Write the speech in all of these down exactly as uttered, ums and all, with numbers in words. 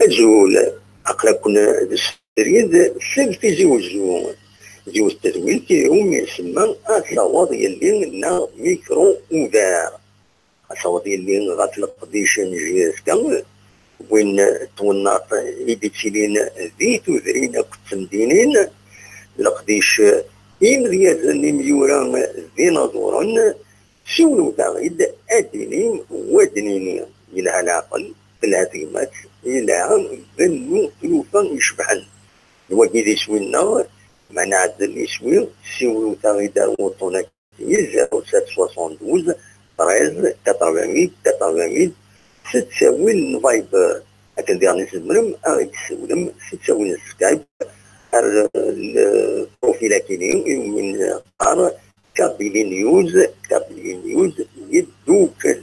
Azul, aql-aken d srid seg Tizi Wezzu. Yiwet n tedwilt umi isemma Ad taweḍ yelli neɣ Micro Ouvert. Ad taweḍ yelli ɣef leqdic n J S K, win n twennaḍt i d-ittilin di tudrin akked temdinin, leqdic imedyazen imyura d inaẓuren. Siwlewt-aɣ-id, ad d-inim u ad d-nini: yelha leɛqel, telha tegmat, yelha bennu tlufa icebḥen. D wagi d iswi-nneɣ, ma nɛeddel iswi, siwlewt-aɣ-id ar wuṭṭun-agi: zéro sept soixante-douze treize quatre-vingt-huit quatre-vingt-huit, s ttawil n Viber. Akken diɣen i tzemrem ad ɣ-d-tessiwlem s ttawil n Skype ar lprofil-agi-ni iwumi neqqar Kabylie News, Kabylie News yeddukel.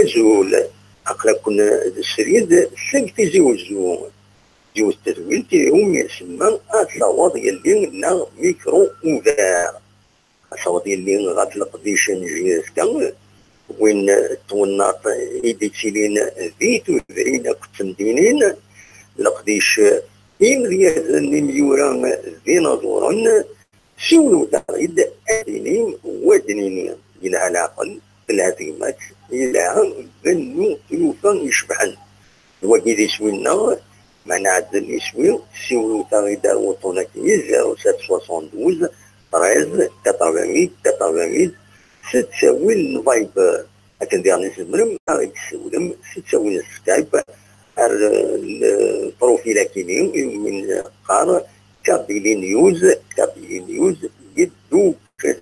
Azul, aql-aken d srid seg Tizi Wezzu. Yiwet tedwilt i umi isemma Ad taweḍ yelli neɣ micro ouvert. Ad taweḍ yelli ɣef leqdic n J S K, win n twennaḍt i d-ittilin di tudrin akked temdinin, leqdic imedyazen, imyura d inaẓuren. Siwlet-aɣ-id, ad d-inim, wa d-nini, yelha leɛqel, telha tegmat, yelha bennu tlufa icebḥen. D wagi d iswi-nneɣ, ma nɛeddel iswi, siwlet-aɣ-id ar wuṭṭun-agi, zéro sept soixante-douze treize quatre-vingt-huit quatre-vingt-huit, s ttawil n Viber. Akken diɣen i tzemrem ad ɣ-d-tessiwlem s ttawil n Skype ar, eh, lprofil-agi-ni, i wumi neqqar Kabylie News, Kabylie News, yeddukel.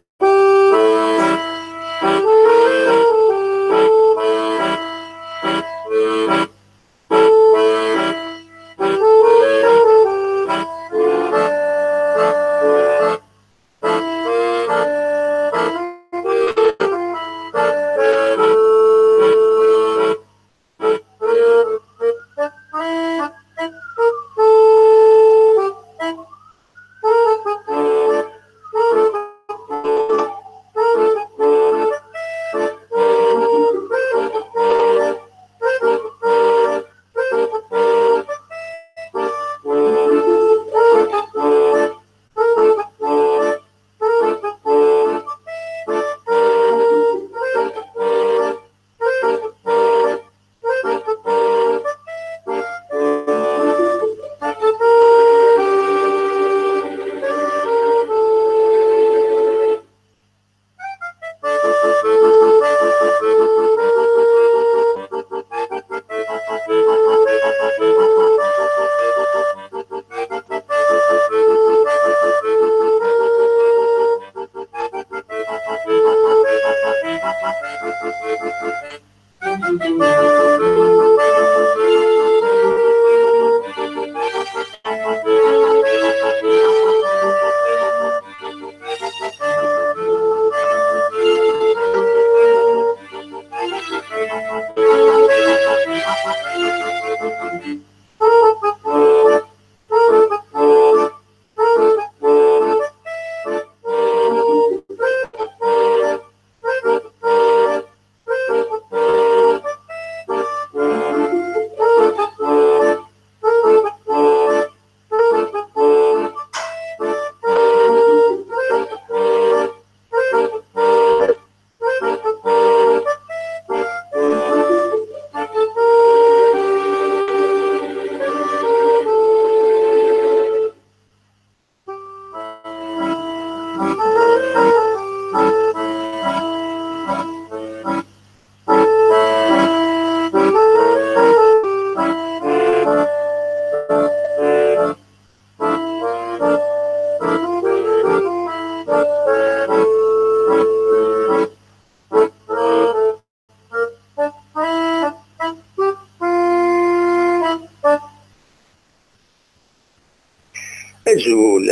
Azul,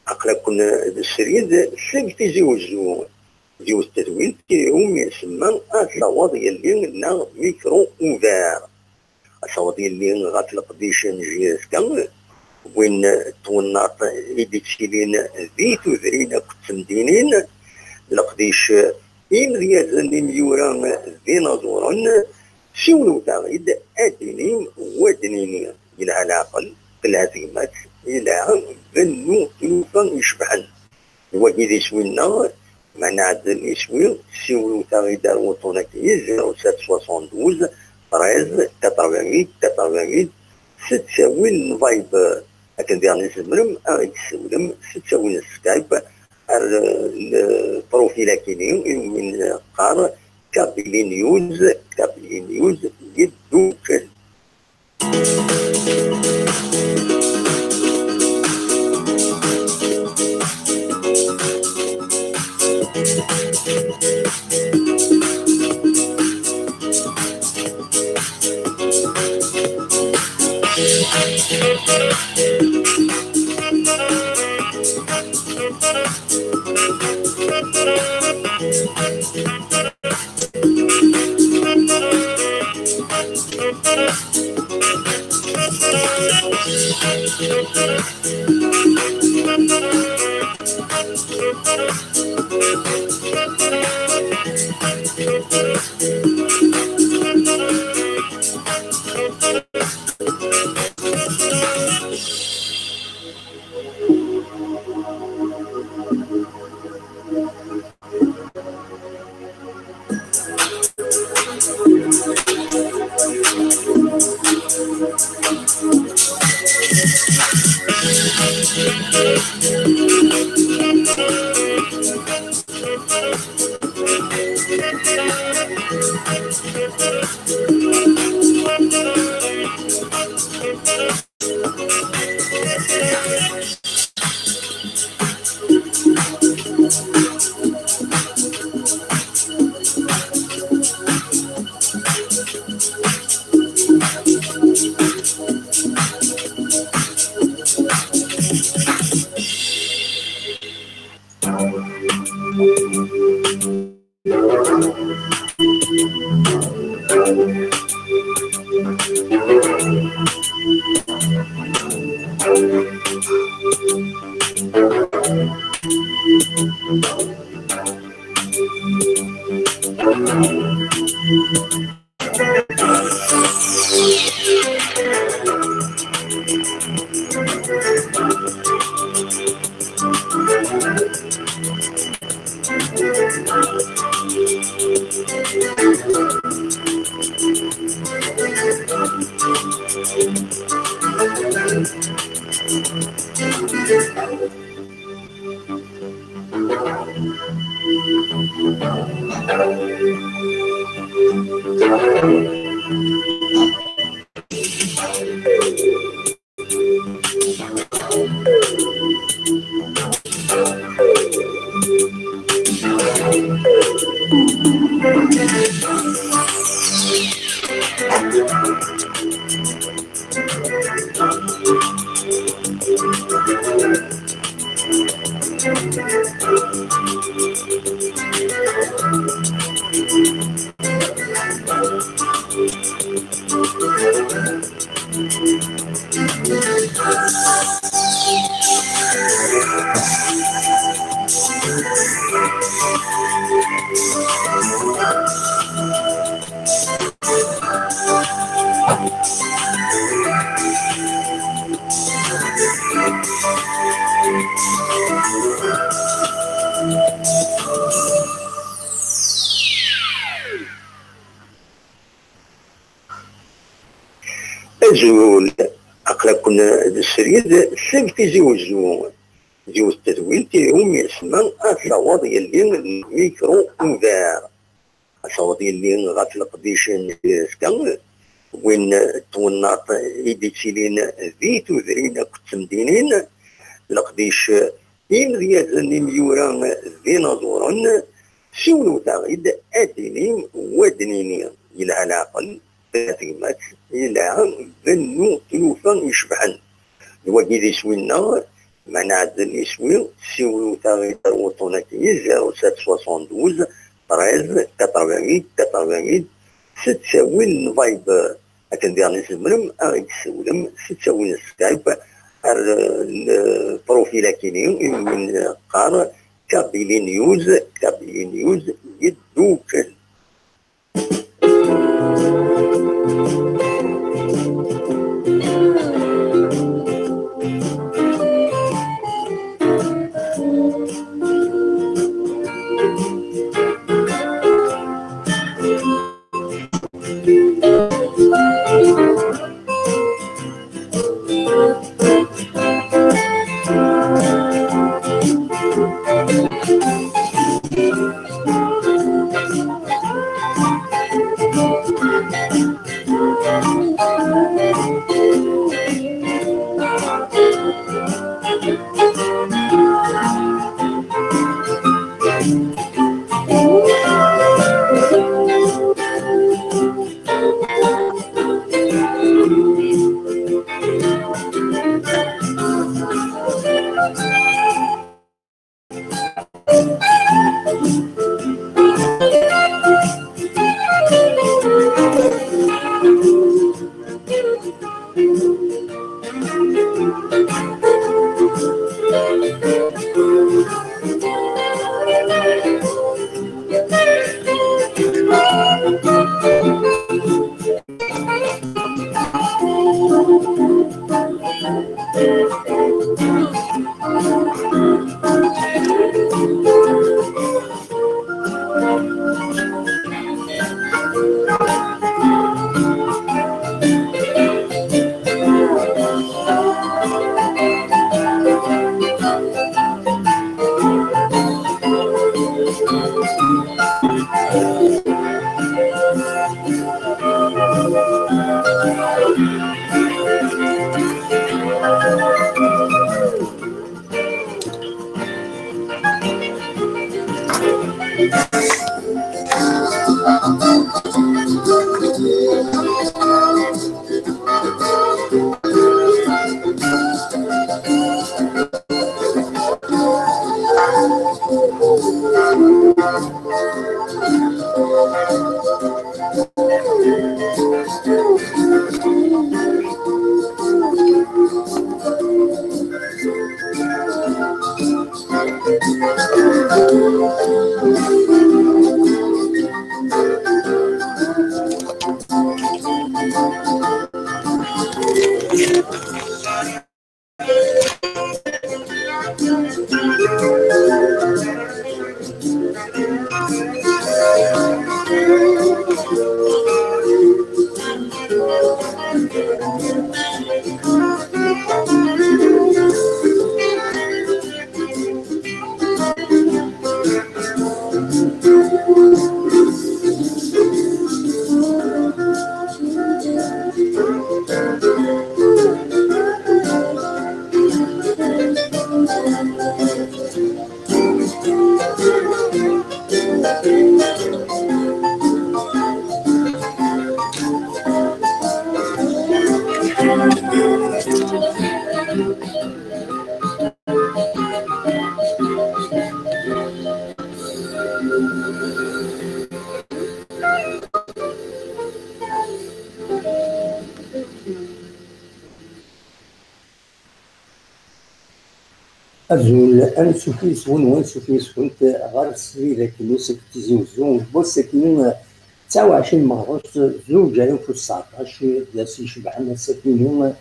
aql-aken d srid seg Tizi Wezzu. Yiwet tedwilt i umi isemma Ad taweḍ yelli neɣ micro ouvert. Ad taweḍ yelli ɣef leqdic n J S K, win n twennaḍt i d-ittilin di tudrin akked temdinin, leqdic imedyazen, imyura d inaẓuren. Siwlet-aɣ-id, ad d-inim, wa d-nini, yelha leɛqel, telha tegmat, yelha bennu tlufa icebḥen. D wagi d iswi-nneɣ, ma nɛeddel iswi, siwlet-aɣ-id ar wuṭṭun-agi, zéro sept soixante-douze treize quatre-vingt-huit quatre-vingt-huit, s ttawil n Viber. Akken diɣen i tzemrem ad ɣ-d-tessiwlem s ttawil n Skype ar, eh, le profil akini, iwumi neqqar Kabylie News, Kabylie News, yeddukel. Azul, aql-aken d srid seg Tizi Uzzu. Yiwet n tedwilt i umi isemma Ad taweḍ yelli n Micro Ouvert. Ad taweḍ yelli ɣef leqdic n tezka, win n twennaḍt i d-ittilin di tudrin akked temdinin, leqdic imedyazen, imyura d inaẓuren, siwlet-aɣ-id ad d-inim u ad d-nini, yelha leɛqel, tegmat, yelha bennu tlufa icebḥen. D wagi d iswi-nneɣ, ma nɛeddel iswi, siwlet-aɣ-id ar wuṭṭun-agi, zéro sept soixante-douze treize quatre-vingt-huit quatre-vingt-huit, s ttawil n Viber. Akken diɣen i tzemrem ad ɣ-d-tessiwlem s ttawil n Skype ar, eh, le profil akini, i wumi neqqar Kabylie News, Kabylie News, yeddukel. Azul, ansuf yes-wen, wansuf yes-went ɣer srid akkin n usakk n Tizi Uzzu, n wass-akkin, tesɛa u ɛecrin Meɣres, zuǧ alaf u tseɛṭac, d ass icebḥen ass-akkin,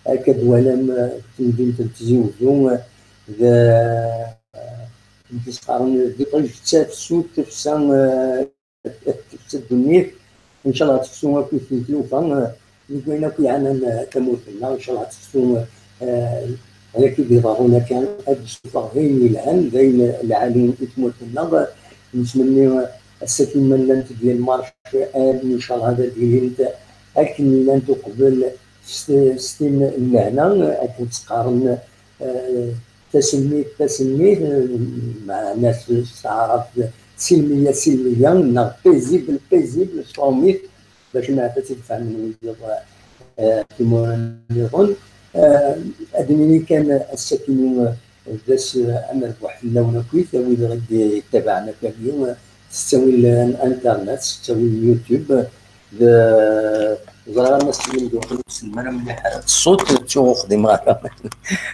akka d-twalam, eh, temdint n Tizi Uzzu, d, eh, amek i s-qqaren, d iṭij d tafsut, tefsa, eh, tefsa ddunit. Ncallah ad tefsu akkit n tlufa, eh, deg wayen akk yeɛnan, eh, tamurt-nneɣ. Ncallah ad tefsu, eh, d ayen i d-iḍerrun akka, ad d-tessufeɣ d ayen yelhan, d ayen lɛali i tmurt-nneɣ. Nettmenni, eh, ass-agi ma llant-d les marches, eh, ncallah ad d-ilint akken llant uqbel s, s tin n lehna, akken tt-qqaren, eh, tasemmilt, tasemmilt, eh, meɛna s, s taɛrabt silmiya, silmiya, neɣ paisible, paisible, s tṛumit, bac ma ad tt-id-fehmen wiyaḍ, eh, timura nniḍen. Eh, ad d-nini kan ass-agi, eh, d ass, eh, amerbuḥ fell-awen akkit, a wid i ɣ-d-yettabaɛen akkagi, eh, s ttawil n internet, s ttawil n YouTube, d, ẓriɣ am ass-nni mdewqen ur ssnen ara mliḥ ara ṣṣut, ttuɣ ur xdimeɣ ara.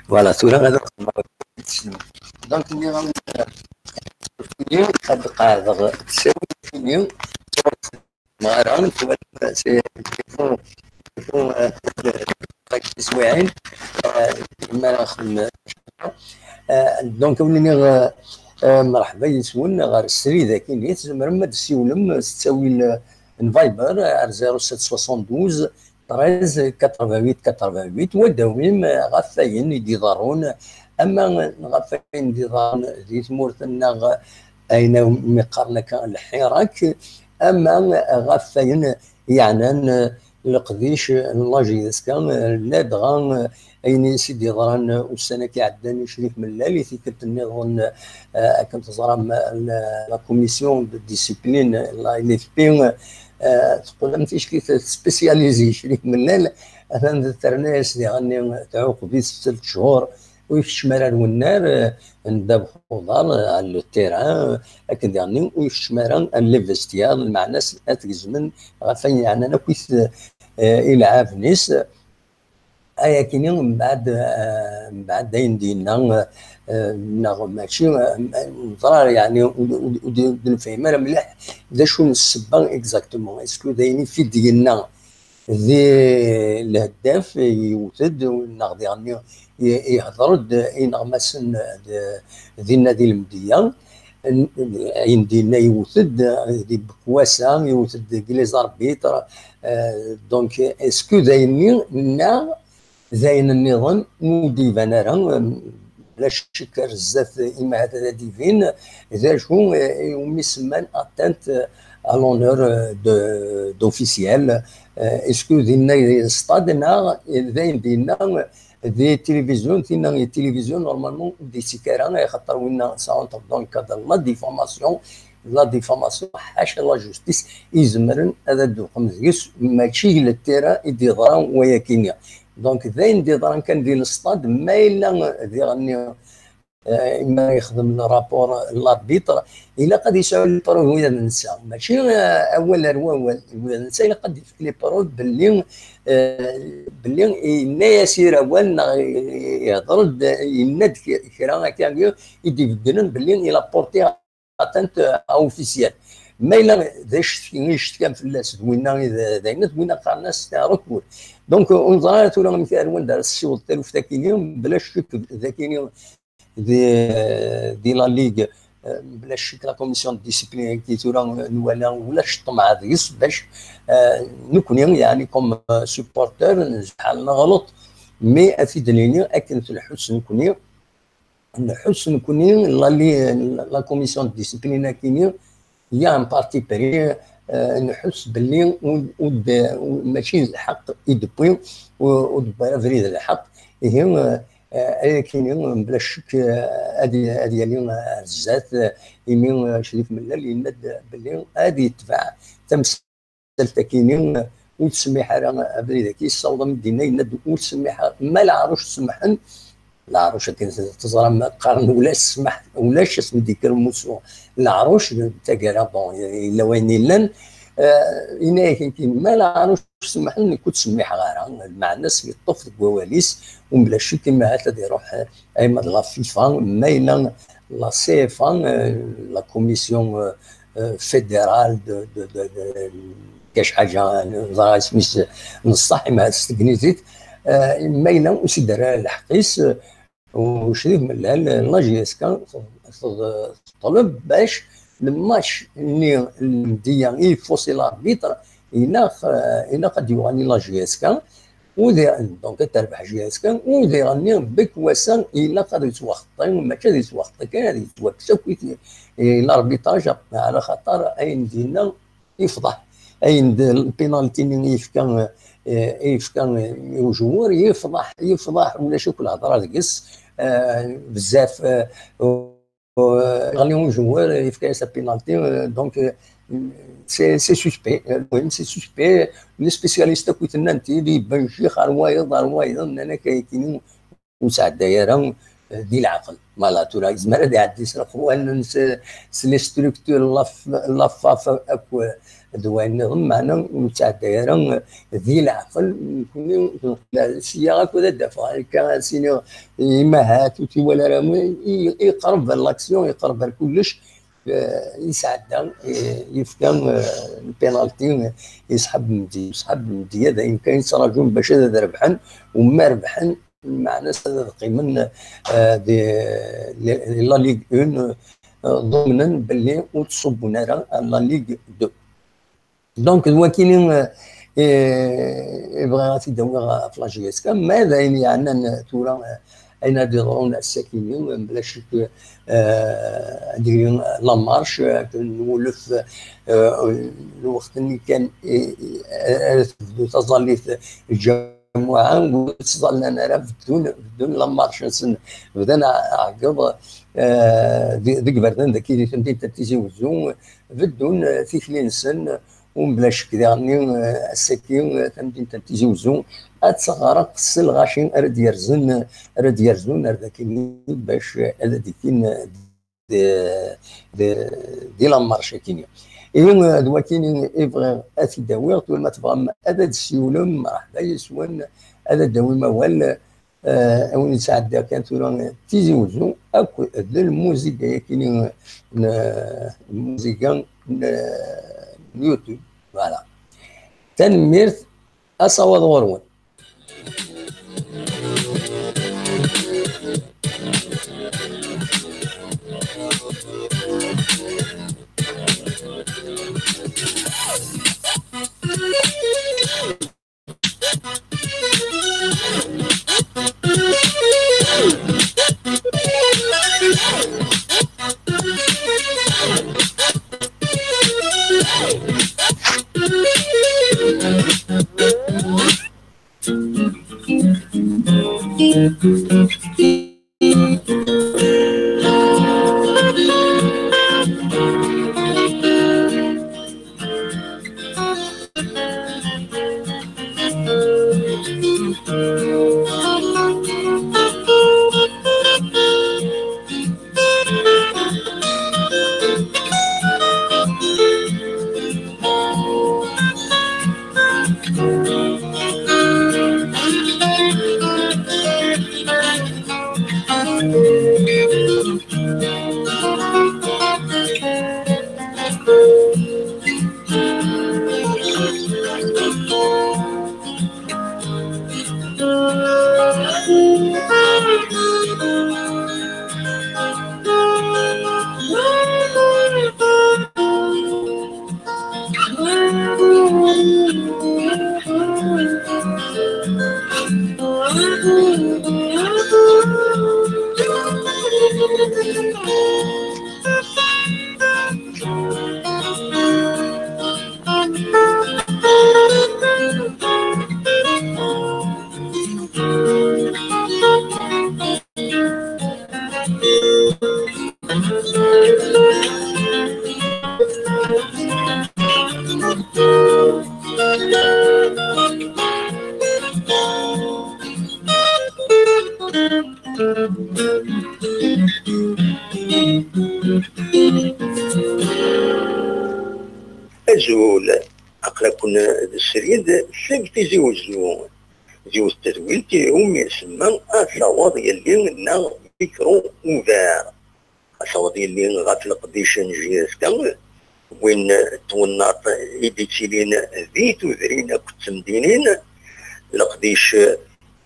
Voilà, tura ad xedmeɣ. Donc, nniɣ-am, eh, ad qeɛdeɣ ttawil-nni, ur xdimeɣ ara, twalam, c'est, il faut, il faut, euh, tiswiɛin, euh, mi ara nxeddem. Euh, donc, ad wen-iniɣ, euh, euh, mreḥba yes-wen ɣer srid akkin. Tzemrem ad d-tessiwlem s ttawil, euh, n Viber ar zéro sept soixante-douze treize quatre-vingt-huit quatre-vingt-huit, wa d-awim, euh, ɣef wayen i d-iḍerrun, ama ɣef wayen d-iḍerrun di tmurt-nneɣ, ayen umi qqaren akka lḥirak, ama ɣef wayen yeɛnan, eh, leqdic n l'A J S K, eh, ladɣa, eh, ayen i s-id-yeḍran, eh, ussan-agi iɛeddan i Crif Mellal, i tikkelt nniḍen, eh, akken teẓram, eh, la, la commission de discipline, la N F P, eh, teqqel am tickit tespécialisée i Crif Mellal, atan terna-yas diɣen, tɛuqeb-it s tlata cchur, ur yekcem ara ar wennar, eh, n ddabex uḍar, eh, ar le terrain, eh, akken diɣenni ur yekcem ara ar les vestiaires, lmeɛna-s ad t-gezmen ɣef wayen yeɛnan akk eh, ilɛaben-is. Ayakini mbeɛd, eh, mbeɛd ayen d-yenna, eh, neɣ mačči, eh, neẓra, yeɛni, ur d-, ur d-, ur d-, ur d-nefhim ara mliḥ d acu n ssebba exactement. Est-ce que d ayen i t-id-yenna di lheddaf yewwet-d, neɣ diɣenni i-, ihder-d ineɣmasen d-, dinna di Lemdeyya? N-, ayen d-yenna yewwet-d di Bekwasa, yewwet-d deg les arbitres, eh, donc, est-ce que d ayenni neɣ d ayen nniḍen ur d-iban ara, eh, la ccek ar zdat, imi ahat ad d-ibin d acu, eh, umi semman atteinte à l'honneur, eh, de, d'officiel, eh, est-ce que dinna i stade neɣ d ayen d-yenna di tilivizyu, tinna i tilivizyu, normalement, ur d-yettekk ara, axaṭer winna, ça entre dans le cadre de la diffamation, la diffamation, ḥaca la justice, izemren ad d-tuqem deg-s, mačči deg le terrain i d-yeḍra wayakini. Donc, d ayen d-yeḍran kan di lestad, ma yella diɣenni, eh, imi ara yexdem le rapport l'arbitre, ilaq ad yesɛu les preuves ula d netta. Mačči, eh, awal ar wawal. Ula d netta ilaq ad d-yefk les preuves belli, eh, belli yenna-yas i Rawal neɣ ihder-d, yenna-d k-, kra akka i d-ibeddlen belli il a porté atteinte à officiel. Ma yella d acetki i yecetkan fell-as d winna i d, d ayen, d winna qqaren-as recours. Donc, ur neẓri ara tura amek ar wanda ara tessiweḍ taluft akini, bla ccek d akini di, di la Ligue, eh, bla ccek la commission de discipline-agi tura nwala ulac ṭṭmeɛ deg-s bac, eh, nekni, yeɛni, comme, eh, supporter, nezḥal neɣleḍ, mais ad t-id-nini akken tleḥḥu-tt nekni, nḥuss nekni, la, li-, la commission de discipline akini, il y a un parti pris, eh, nḥuss belli ur, ur d-, ur, mačči d lḥeqq i d-tewwi, ur, ur d-tewwi ara abrid n lḥeqq. Ihi, eh, eh, ayakini, bla ccek, eh, ad, ad yali ar zdat, eh, imi, eh, Crif Mellal yenna-d belli ad yetbeɛ tamsalt-akini, ur tsemmiḥ ara abrid-agi, yessaweḍ am d-yenna, yenna-d ur tsemmiḥ ara, ma leɛruc semmḥen, leɛruc akken teẓram qqaren ulac ssmaḥ, ulac asmi d-yekker umussu n leɛruc, d taggara, bon, yella wayen yellan. Eh, yenna-yak nekkini, ma leɛruc semmḥen, nekk ur ttsemmiḥeɣ ara. Lmeɛna-s yeṭṭef deg wawal-is, u mebla ccek, imi ahat ad iruḥ, eh, ayma d la FIFA, ma yella la C F A, eh, la commission, eh, eh, fédérale de, de, de, de, كاش حاجة، ẓra isem-is n ṣṣeḥ, imi ahat s tegnizit, eh, ma yella ur s-id-terri ara lḥeqq-is, eh, u Crif Mellal, la J S K teḍ-, teḍleb bac le match-nni n Lemdeyya i yeffusi l'arbitre, ilaq, eh, ilaq ad d-yuɣal i la J S K, u di-, donc ad terbeḥ J S K, u diɣenni Bekwasa ilaq ad yettwaxeṭṭi, mačči ad yettwaxeṭṭi kan, ad yettwakkes akk i t-, i l'arbitrage, ɛla xaṭer ayen d-yenna yefḍeḥ. Ayen d lpinalti-nni i yefka, eh, i yefka, eh, i ujewwur, yefḍeḥ, yefḍeḥ, ulac akk lhedra deg-s, eh, bezzaf, eh, u-, yeɣli ujewwur, yefka-yas apinalti, eh, donc, eh, c'est, c'est suspect, eh, المهم c'est suspect, les spécialistes akk i t-nnan, tili yebban ccix ar wayeḍ, ar wayeḍ, nnan-ak ayakini ur sɛedday ara, eh, di leɛqel. Voilà, tura yezmer ad iɛeddi s leqwanen, s, s les structures, la F-, la FAF akk d wayen nniḍen, meɛna ur sɛedday ara, eh, di leɛqel. Nekkni, sya akk ad d-afeɣ, akka ad s-iniɣ, imahat, ur t-iwala ara, i, iqreb ar l'action, iqreb ar kullec, eh, yesɛedda, eh, yefka, eh, lpinalti, eh, yesḥeb Medi-, yesḥeb Lemdeyya, d ayen kan yettraǧun bac ad, ad rebḥen, u ma rebḥen, meɛna-s ad qqimen, eh, di, di, di la Ligue un, eh, ḍumnen belli ur ttṣubbun ara ar la Ligue deux. Donc, d wakini, eh, eh, i bɣiɣ ad t-id-awiɣ ɣef la J S K, ma d ayen yeɛnan tura, eh, ayen ad d-yeḍrun ass-akini, bla ccek, eh, ad yili la marche, eh, akken nwulef, eh, lweqt-nni kan, eh, eh, ara tebdu taẓallit, lǧamuɛa, ur ttẓallan ara, beddun, beddun la marche-nsen, bdan aɛeggeḍ, eh, di-, deg iberdan dagi di temdint n Tizi Wezzu, beddun, eh, tikli-nsen, Umebla ccek diɣen, eh, ass-agi, eh, tamdint n Tizi Uzzu ad teɣreq s lɣaci ara d-yerzen, ara d-yerzun ar daki bac ad d-ikin, eh, di, di, di la marche-agi. Ihi, eh, d wakini i bɣiɣ ad t-id-awiɣ, tura ma tebɣam ad d-ssiwlem, mṛeḥba yes-wen, ad d-awim awal, eh, a win yesɛedda kan tura Tizi Uzzu akk d lmuziga-yagi n, n, lmuziga n, n YouTube. Voilà. Tanemmirt, asawaḍ ɣur-wen. Azul, aql-aken d srid seg Tizi Uzzu. Yiwet n tedwilt iwumi nsemma Asawaḍ Yelli neɣ Micro Ouvert. Asawaḍ Yelli ɣef leqdic n J S K, win n twennaḍt i d-ittilin di tudrin akked temdinin, leqdic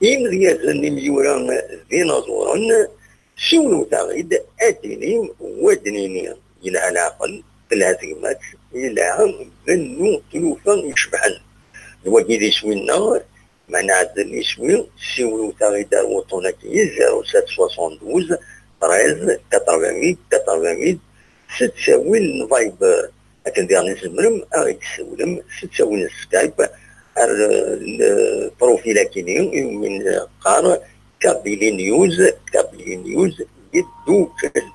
imedyazen, imyura d inaẓuren, siwlewt-aɣ-id ad d-tinim wa d-nini, yelha leɛqel, telha tegmat, yelha bennu tlufa icebḥen. D wagi d iswi-nneɣ, ma nɛeddel iswi, siwlewt-aɣ-id ar wuṭṭun-agi, zéro sept soixante-douze treize quatre-vingt-huit quatre-vingt-huit, s ttawil n Viber. Akken diɣen i tzemrem ad ɣ-d-tessiwlem s ttawil n Skype ar, eh, lprofil-agi-nni iwumi neqqar Kabylie News, Kabylie News, yeddukel.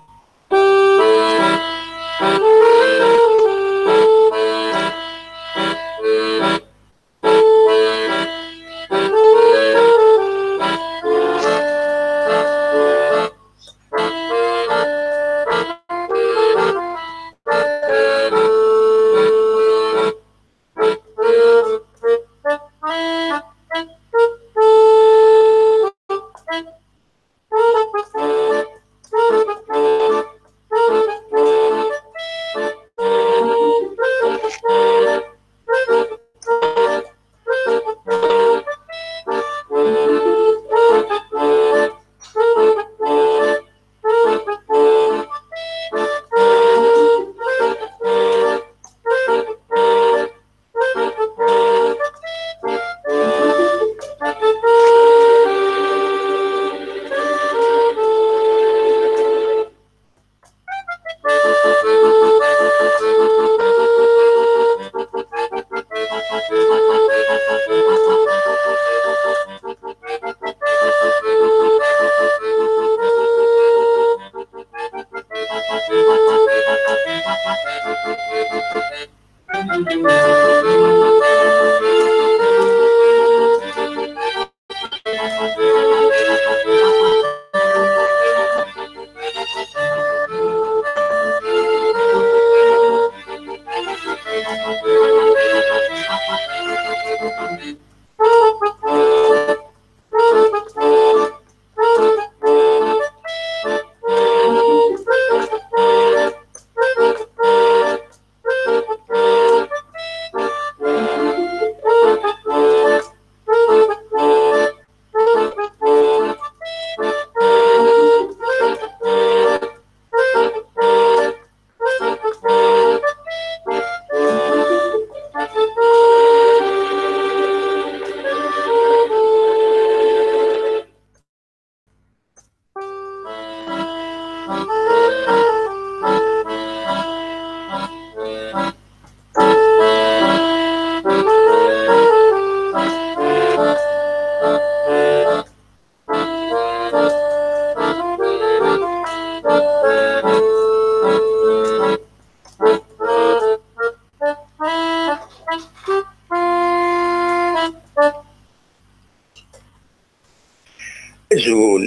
Azul,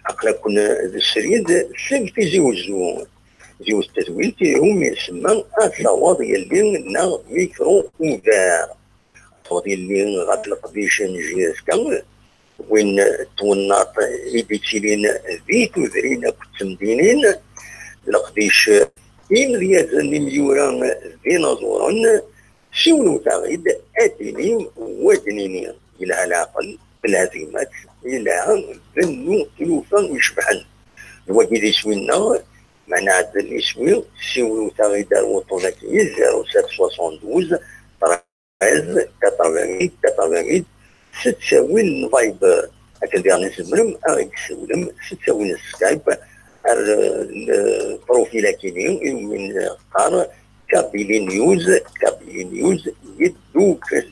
aql-aken d srid seg Tizi Wezzu. Yiwet n tedwilt i umi isemma Ad taweḍ yelli neɣ Micro Ouvert. Ad taweḍ yelli ɣef leqdic n J S K, win n twennaḍt i d-ittilin di tudrin akked temdinin, leqdic imedyazen, imyura d inaẓuren. Siwlet-aɣ-id, ad d-inim u ad d-nini: yelha leɛqel, telha tegmat, yelha bennu tlufa icebḥen. D wagi d iswi-nneɣ, ma nɛeddel iswi, siwlet-aɣ-id ar wuṭṭun-agi: zéro sept soixante-douze treize quatre-vingt-huit quatre-vingt-huit. S ttawil n Viber, akken diɣen tzemrem ad ɣ-d-tessiwlem s ttawil n Skype ar, eh, lprofil-agi-ni iwumi neqqar Kabylie News, Kabylie News yeddukel.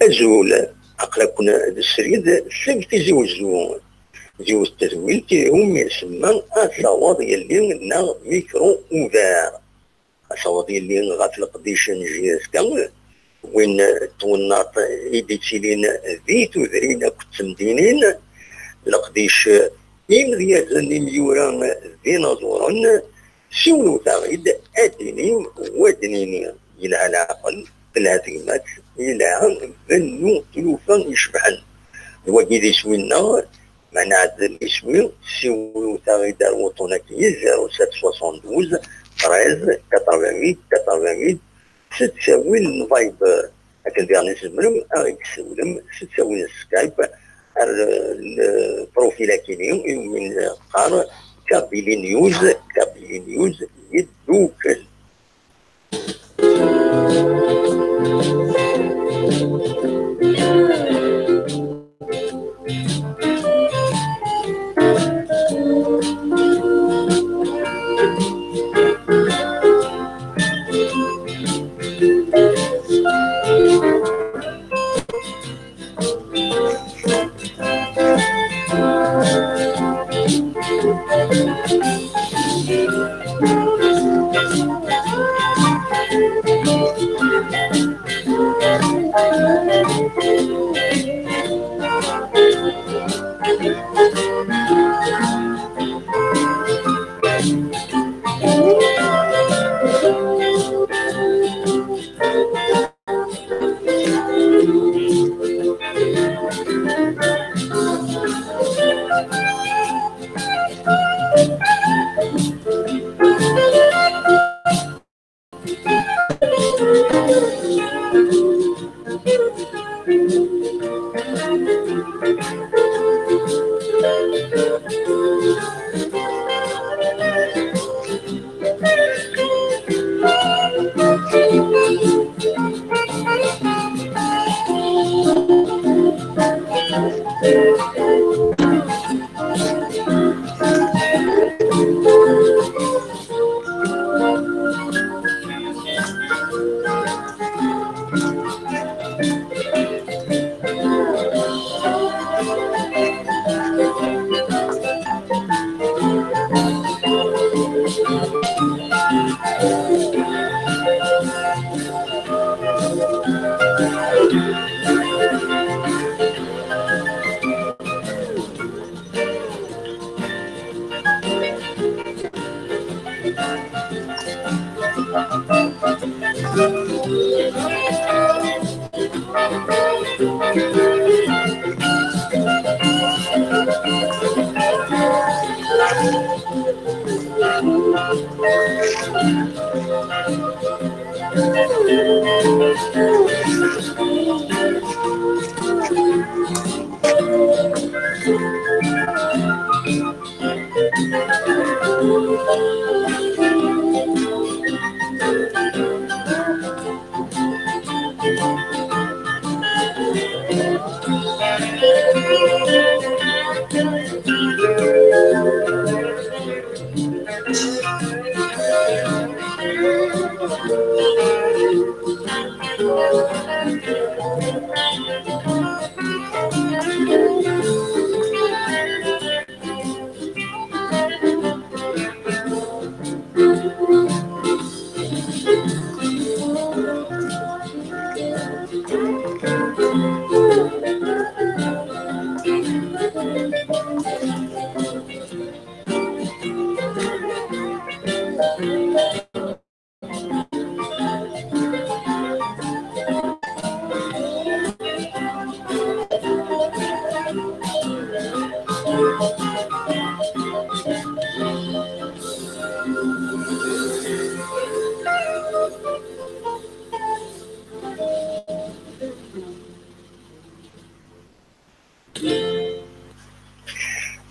Azul, aql-aken d srid seg Tizi Wezzu. Yiwet n tedwilt umi isemma Asawaḍ Yelli neɣ Micro Ouvert. Asawaḍ Yelli ɣef leqdic n J S K, win n twennaḍt i d-ittilin di tudrin akked temdinin, leqdic imedyazen, imyura d inaẓuren, siwlewt-aɣ-id, ad d-inim u ad d-nini, yelha leɛqel, telha tegmat, yelha bennu tlufa icebḥen. D wagi d iswi-nneɣ, ma nɛeddel iswi, siwlewt-aɣ-id ar wuṭṭun-agi, zéro sept soixante-douze treize quatre-vingt-huit quatre-vingt-huit, s ttawil n Viber. Akken diɣen i tzemrem ad ɣ-d-tessiwlem s ttawil n Skype ar, eh, lprofil akini iwumi neqqar Kabylie News, Kabylie News yeddukel.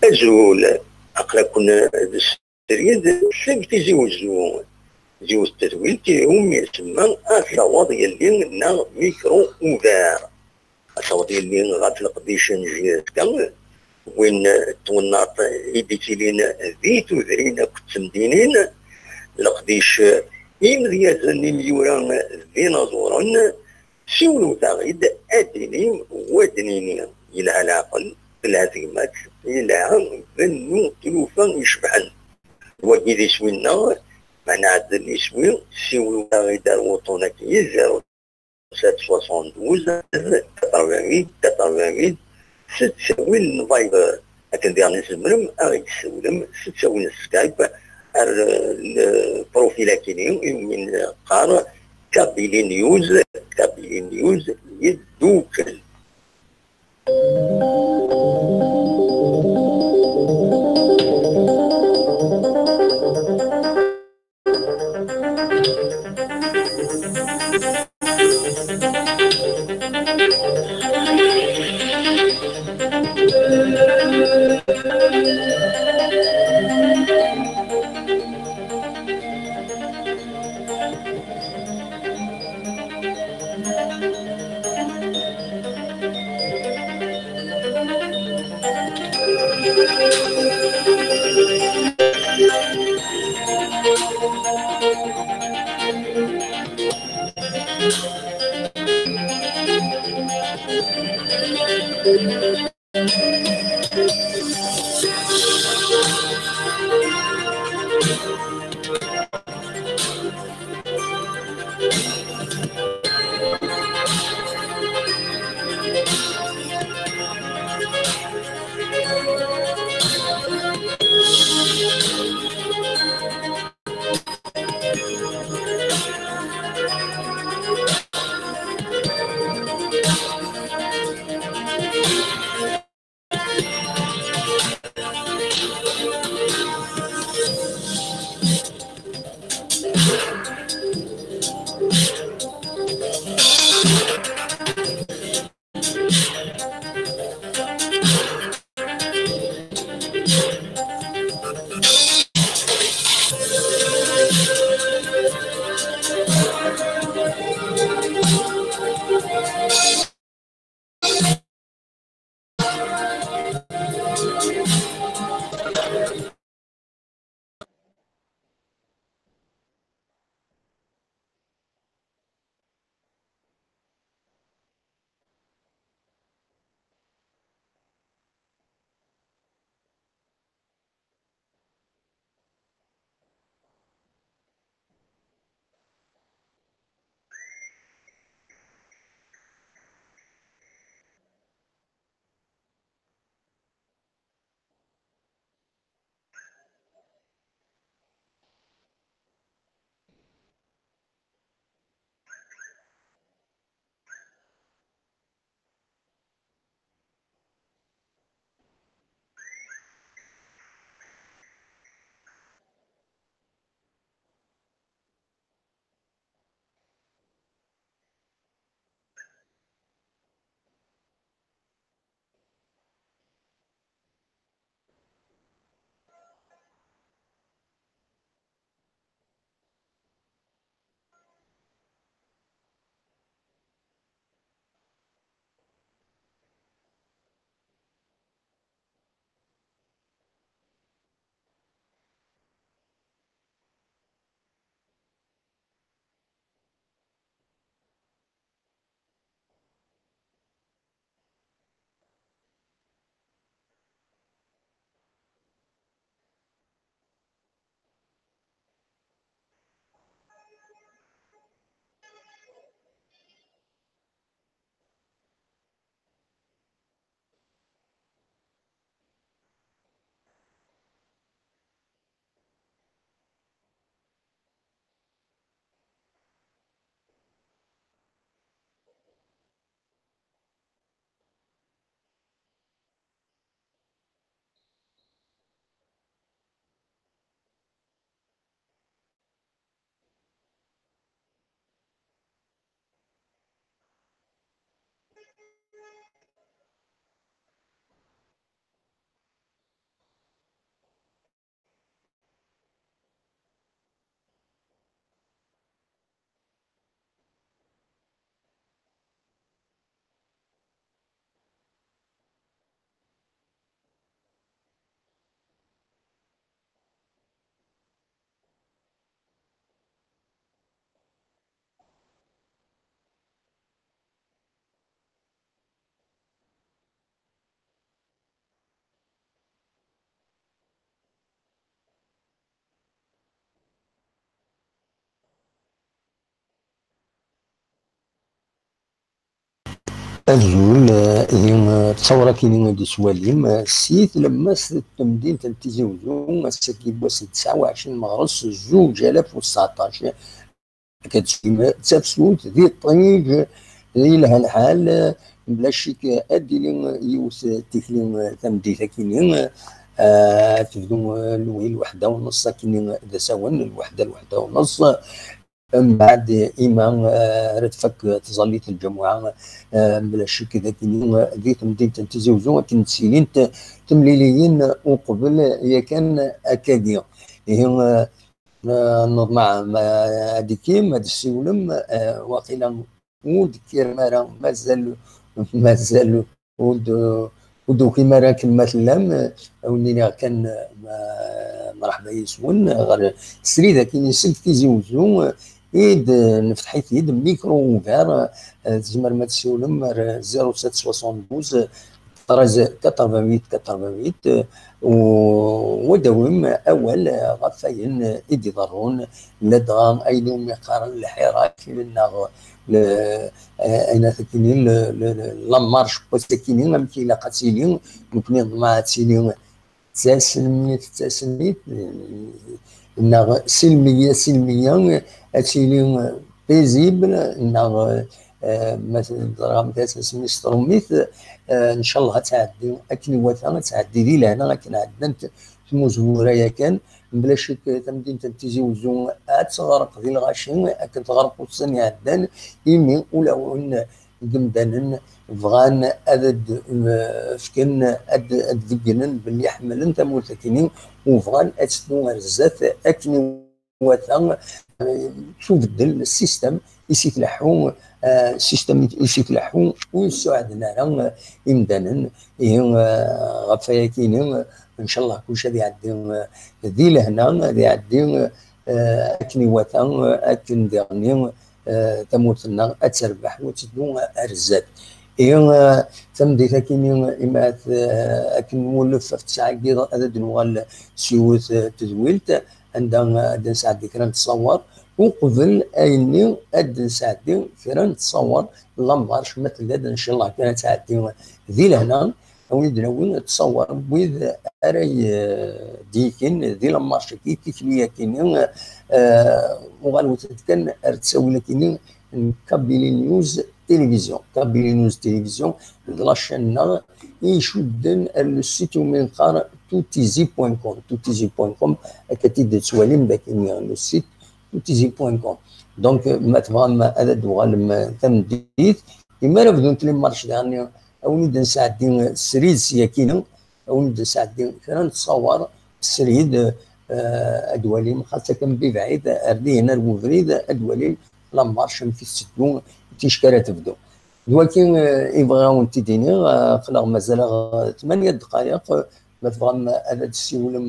Azul, aql-aken d srid seg Tizi Wezzu. Yiwet n tedwilt umi isemma Asawaḍ Yelli neɣ Micro Ouvert. Asawaḍ Yelli ɣef leqdic n J S K, win n twennaḍt i d-ittilin di tudrin akked temdinin, leqdic imedyazen, imyura d inaẓuren, siwlewt-aɣ-id, ad d-inim u ad d-nini, yelha leɛqel, telha tegmat, yelha, bennu tlufa icebḥen. Wagi d iswi-nneɣ, ma nɛeddel iswi, siwel-aɣ-id ar wuṭṭun-agi, zéro sept soixante-douze, quatre-vingt-huit, quatre-vingt-huit, s ttawil n Viber. Akken diɣen tzemrem ad ɣ-d-tessiwlem s ttawil n Skype ar, eh, le profil akini, imi neqqar Kabylie News, Kabylie News yeddukel. Azul, eh, ihi, eh, d tawra-kini i d-tettwalim, eh, si tlemmast n temdint n Tizi Uzzu, ass-agi n wass n tesɛa u ɛecrin meɣres zuǧ alaf u tseɛṭac. Akka d tafsut di ṭij, yelha lḥal, eh, bla ccek, eh, ad d-tili, eh, yiwet, eh, tikli, eh, tameddit-akini, eh, ad tebdu, eh, lwi lweḥda u nneṣ, akini, eh, d asawen, lweḥda, lweḥda u nneṣ. Mbeɛd ima, eh, ara tfak tẓallit n lǧamuɛa, eh, bla ccek d akini, eh, di temdint n Tizi Uzzu akken ttilint temliliyin uqbel yakan akkagi. Ihi, eh, eh, neḍmeɛ ma ad ikim, ad ssiwlem, eh, waqila ur d-kkirem ara, mazal, mazal ur d-, ur d-tukim ara akken ma tellam, eh, ad wen-iniɣ kan, eh, ma-, mreḥba yes-wen ɣer srid akini seg Tizi Uzzu, eh, i d-nefteḥ-it-id micro ouvert, eh, tzemrem ad tessiwlem ar zéro sept soixante-douze treize quatre-vingt-huit quatre-vingt-huit, eh, u, u ad d-tawim awal, eh, ɣef wayen i d-iḍerrun, ladɣa ayen umi qqaren lḥirak, neɣ le-, eh, ayen akini, le-, le-, le-, la marche n wass-akini, amek ilaq ad tili, nekkni neḍmeɛ ad tili d taselmit, d taselmit, eh, neɣ silmiya, silmiya, ad tili paisible, neɣ, eh, ma teẓram tasesmi s trumit, eh, ncallah ad tɛeddi akken iwata, ad tɛeddi di lehna akken ɛeddant tmuzwura yakan. Mebla ccek, tamdint n Tizi Uzzu ad teɣreq di lɣaci akken teɣreq ussan iɛeddan, imi ulawen n yimdanen bɣan ad d-fken, ad, ad d-beggnen belli ḥemmlen tamurt akini u bɣan ad teddu ar zdat akken iwata, eh, tubeddel ssistem i s-itleḥḥu, eh, ssistem i s-itleḥḥu ur yessuɛden ara, eh, imdanen. Ihi, eh, ɣef wayakini, ncallah kullec ad iɛeddi, eh, di lehna, ad iɛeddi, eh, akken iwata, eh, akken diɣenni, eh, tamurt-nneɣ ad terbeḥ u ad teddu ar zdat. Ihi, eh, tameddit akini, ima t-, eh, akken nwulef ɣef ttesɛa-agi ad d-nuɣal s yiwet, eh, tedwilt, anda, eh, ad d-nesɛeddi kra n tṣawer. Uqbel ayenni ad d-nesɛeddi kra n tṣawer, la marche ma tella-d, ncallah kan ad tɛeddi di lehna, ad wen-id-nawi ttṣawer n wid ara y-, d-yikin di la marche-agi, tikli-yakini, eh, uɣalet-d kan ar ttawil-akini n Kabylie News Télévision. Kabylie News Télévision d la chaîne-nneɣ i icudden ar le site umi neqqar toutizi point com. Toutizi point com, akka t-id-tettwalim d akini le site toutizi point com. Donc, ma tebɣam ad d-tuɣalem tameddit, imi ara bdunt les marches daɣen, ad wen-id-nesɛeddi srid s yakini, ad wen-id-nesɛeddi kra n tṣawer srid, eh, ad walim, xas akken mebɛid, ar dihin ar webrid, ad walim la marche amek i tetteddu, ticki ara tebdu. D waki, eh, i bɣiɣ ad wen-t-id-iniɣ, eh, aql-aɣ mazal-aɣ tmanya ddqayeq, ma tebɣam ad d-tessiwlem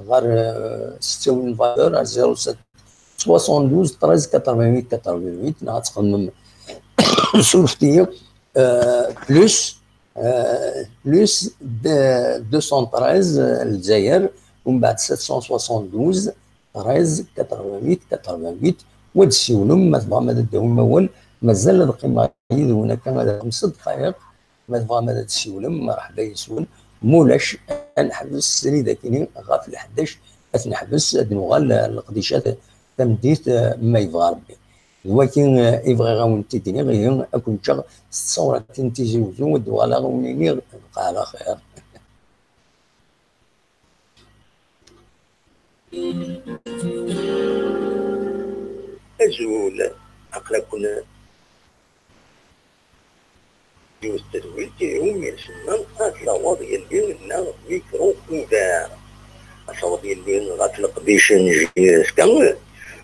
ɣer, eh, s ttawil n Viber, ar zéro sept soixante-douze treize quatre-vingt-huit quatre-vingt-huit, neɣ ad txedmem s urefti, eh, plus, eh, plus de deux cent treize, eh, Lezzayer, umbeɛd sept cent soixante-douze treize quatre-vingt-huit quatre-vingt-huit, wa d-ssiwlem, ma tebɣam ad d-tawim awal, mazal ad qqimeɣ yid-wen akka, ad xemsa ddqayeq, ma tebɣam ad d-tessiwlem, merḥba yes-wen, mulac, ad neḥbes srid akini ɣef lḥdac, ad t-neḥbes, ad nuɣal, eh, leqdicat tameddit, eh, ma yebɣa Rebbi. D waki, eh, i bɣiɣ ad wen-t-id-iniɣ, ihi ad ken-ǧǧeɣ s tṣawratin n Tizi Uzzu, ad d-uɣaleɣ ad wen-iniɣ lqaɛa xir. Azul, aql-aken yiwet tedwilt iwumi nsemma ad lawaḍ yelli neɣ micro ouvert. Ad taweḍ yelli ɣef leqdic n Jiska,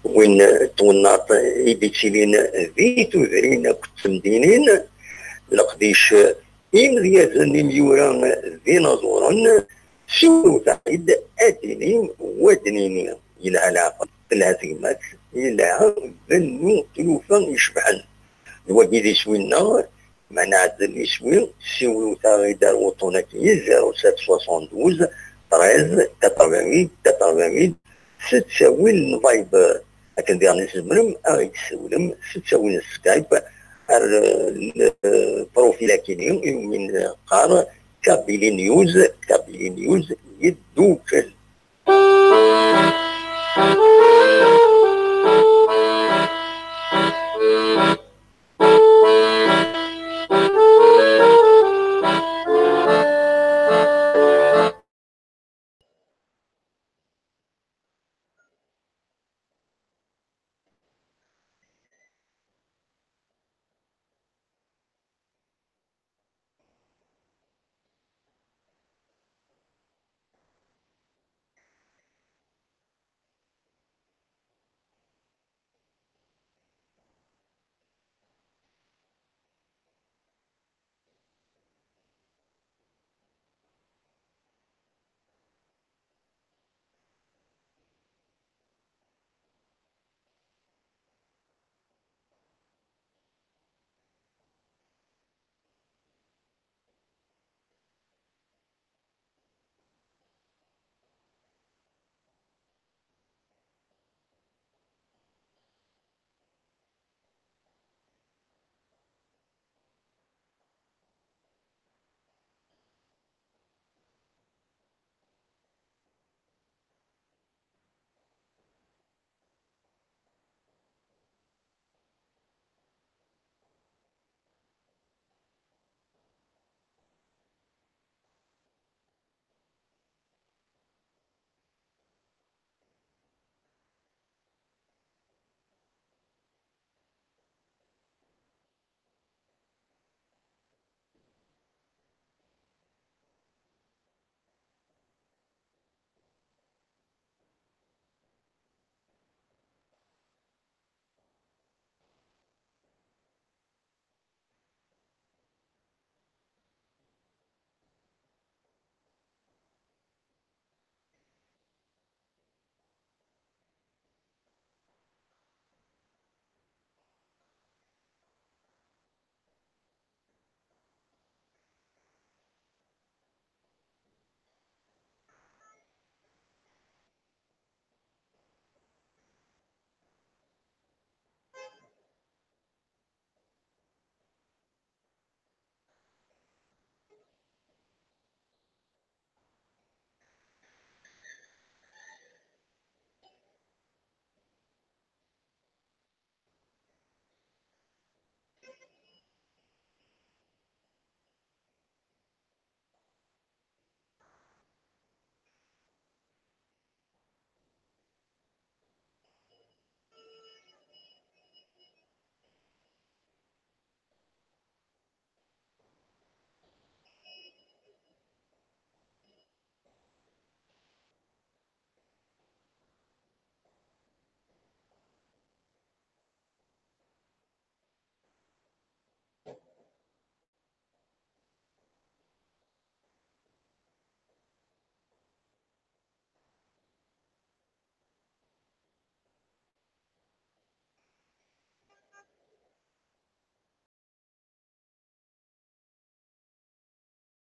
win n twennaḍt i d-ittilin di tudrin akked temdinin, leqdic imedyazen imyura d inaẓuren, siwlet-aɣ-id ad d-inim, wa d-nini, yelha leɛqel, telha tegmat, yelha bennu tlufa icebḥen. D wagi d iswi-nneɣ, ma nɛeddel iswi, siwlet-aɣ-id ar wuṭṭun-agi, zéro sept soixante-douze treize quatre-vingt-huit quatre-vingt-huit, s ttawil n Viber. Akken diɣen i tzemrem ad ɣ-d-tessiwlem s ttawil n Skype, ar, eh, profil akini, iwumi neqqar Kabylie News, Kabylie News yeddukel.